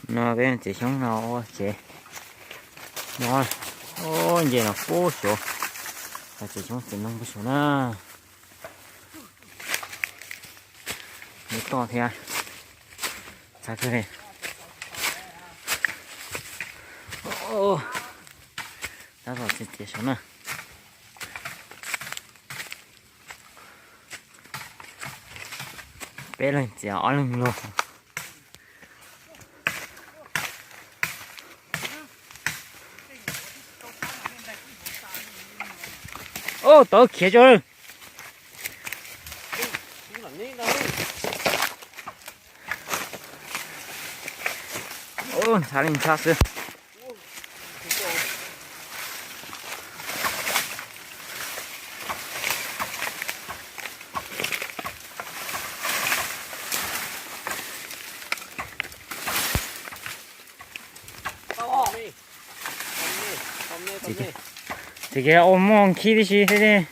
No peb txiav xyoob no ua tsev no, nce no pub suav, txiav xyoob txiav ntoo pub suav na. Nws toj thiab. Txav kawg li. Tab tom txiav txiav saum na. Peb leeg txiav ob leeg luag. Ub, tau khiav tso. Ub, ntxhab li ntxhab xwb. Tsis kiag ua muaj khib tib si thiab.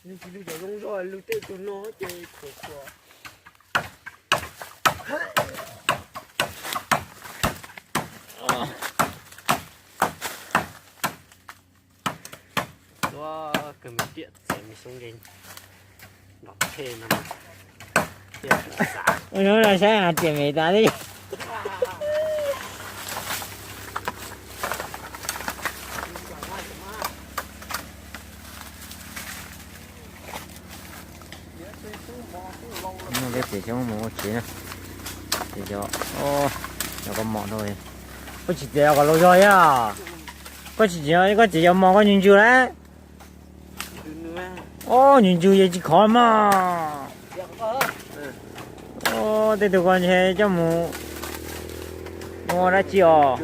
Nws tsis lwg cov zoo zog, lwg tej tug no ces khuav khuav. Tuaj kawg me tiam txiav me xyoob nqe nrov tshe no. Ua no saib tiam me tas li. Peb txiav xyoob mus ua tsev na. Txiav cov, cov kua mom rau. Koj tsis txiav cov laus zog thiab. Koj tsis txiav, koj txiav cov mom koj ntsws ntsws lawm. Ob, ntsws ntsws yeej tsis khov mas. Ob, tej tug ko ntshe coj mus ua dab tsi os.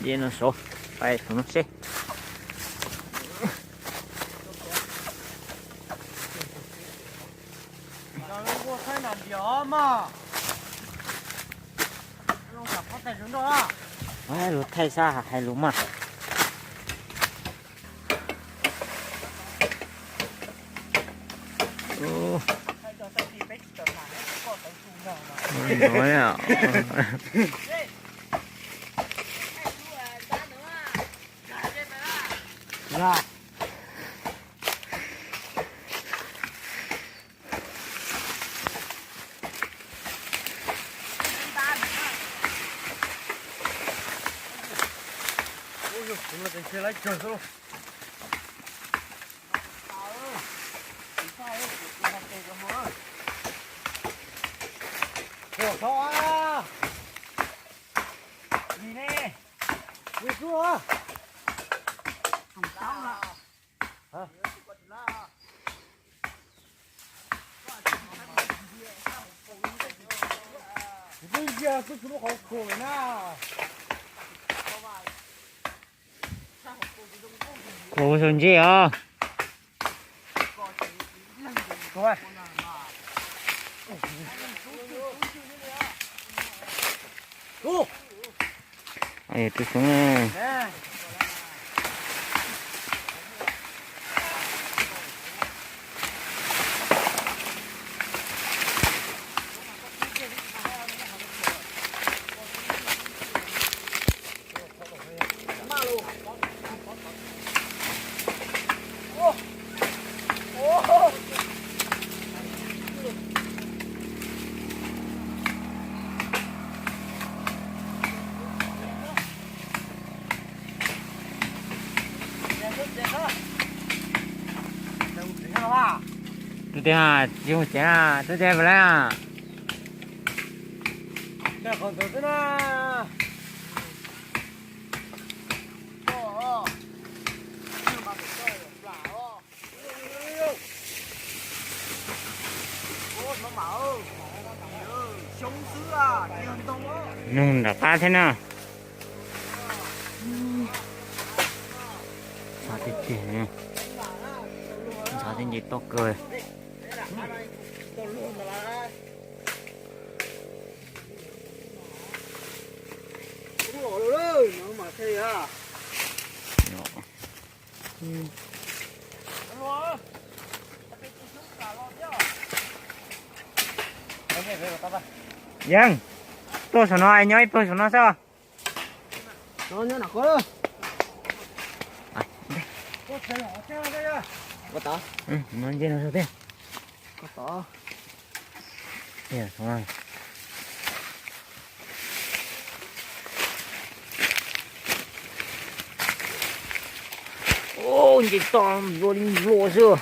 Ye no saud, pais saum no seb. Luag thaij sab hais lus mas. Ua saum ntses os. Tus xyoob na. Tus twg tsis mus tsev na, tus twg puas lawm? Nug nram qab thiab na. Ntxhov tiag tiag, ntxhov thiab nce toj kawg. Yeej, tuaj saum no, nyob ib pawg saum no xwb. Nce toj nplua li nplua xwb.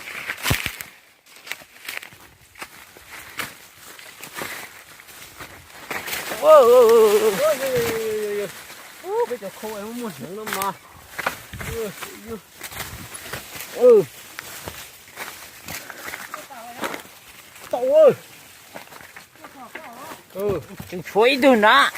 Peb cov khau muaj hneev no mas. Tau. Tseem tshuav ib tug nrad.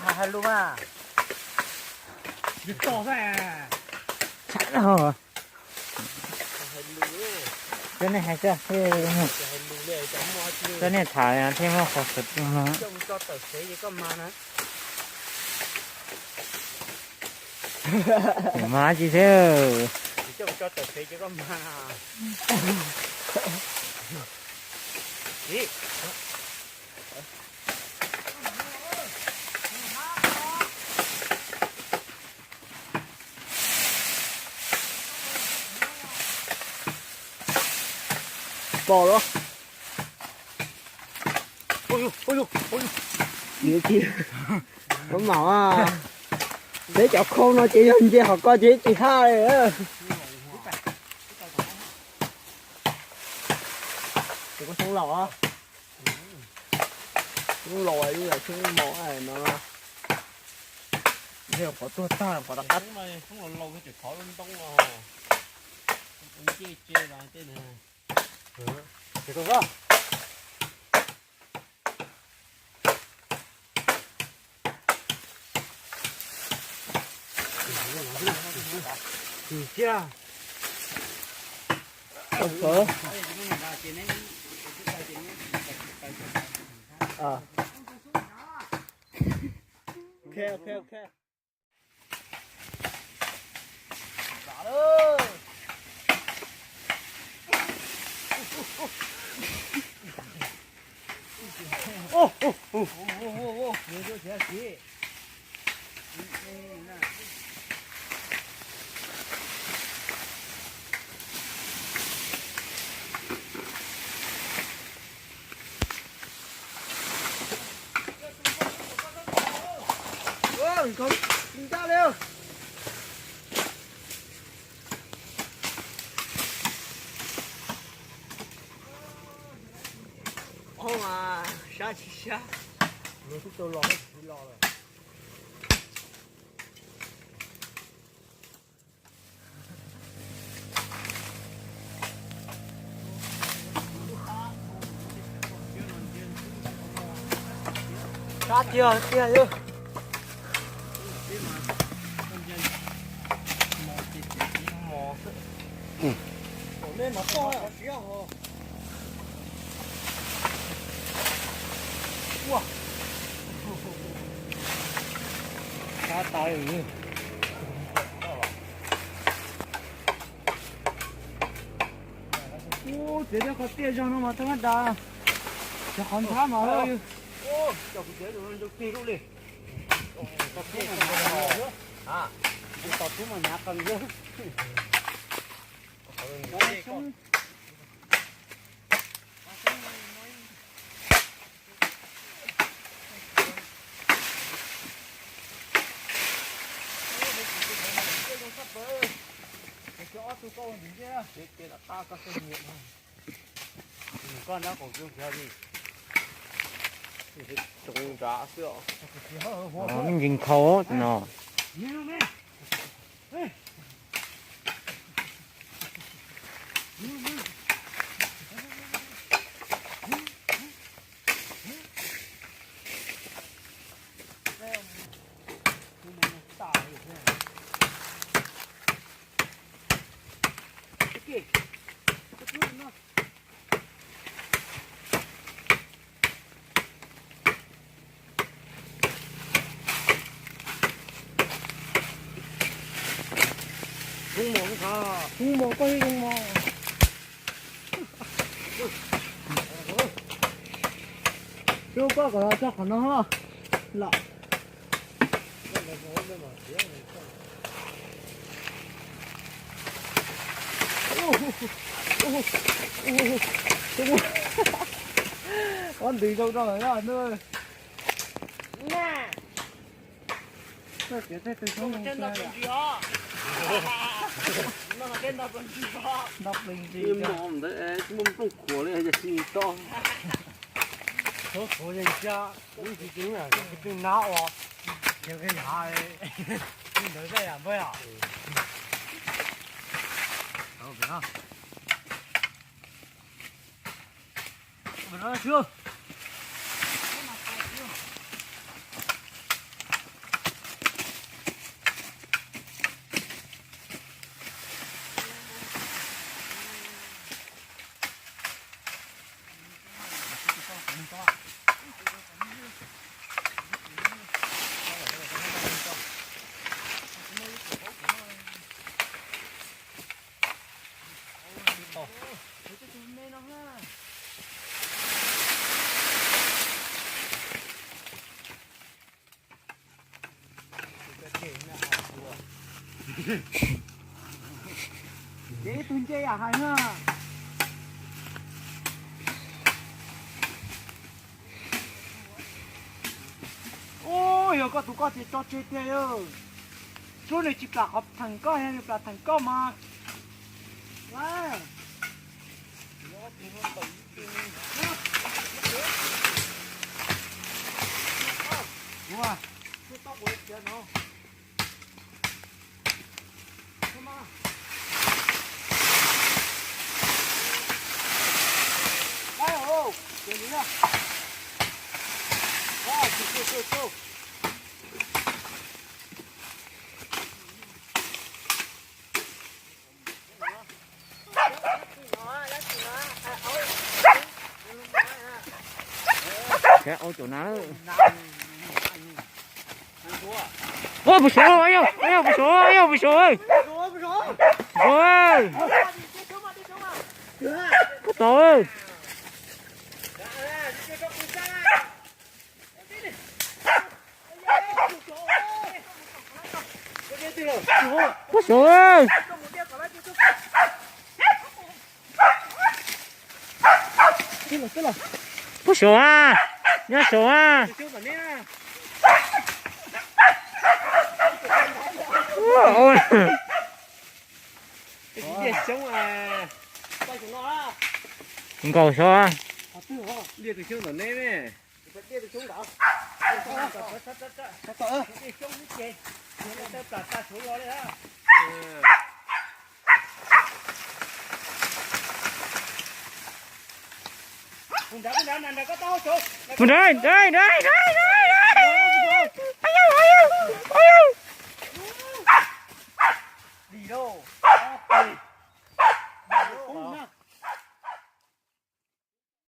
Hais lus mas. Tshav no. Cov nej hais xwb, cov nej tham thiab muab qhov xwm no. Mas tsis xwb. Pom los. Mam, peb cov khau no ces yog nce qhov ko ces tsis thaj li. Ces koj xyoob laus, xyoob laus ib yam xyoob mos no. Qhov tuag tag qhov rov qab. Sab tsis sab, los tsis los lawm. Sab tiag tiag. Ub, txiav tej qhov tiaj zog no mas tau hab da. Cov qhov nthab mas Ntseg nkhaus no. Zoo mos, zoo mos, koj zoo mos. Rub koj kom los txog qhov no los. Ob ntws zoo rau lawm na. Nto plig ntsis. Muaj nplooj khuam li yog tsis to. Txhob khuav yeej cia, ib tsis tsis yeej nab os, yog yav ntawd tej yam npawg os. Ces ib tug nce yam hais na. Ub, yog koj tus koj ces tso tseg tiag yog. Sub nws tsis plam qhov theem koj, yog nws plam theem koj mas. Ua, puas suav, yog, yog, puas suav, yog, puas suav, puas suav, puas tau. Puas suav. Puas suav a, nyob suav a. Nkaus suav. Mus nrad, nrad, nrad, nrad. Dim lauj.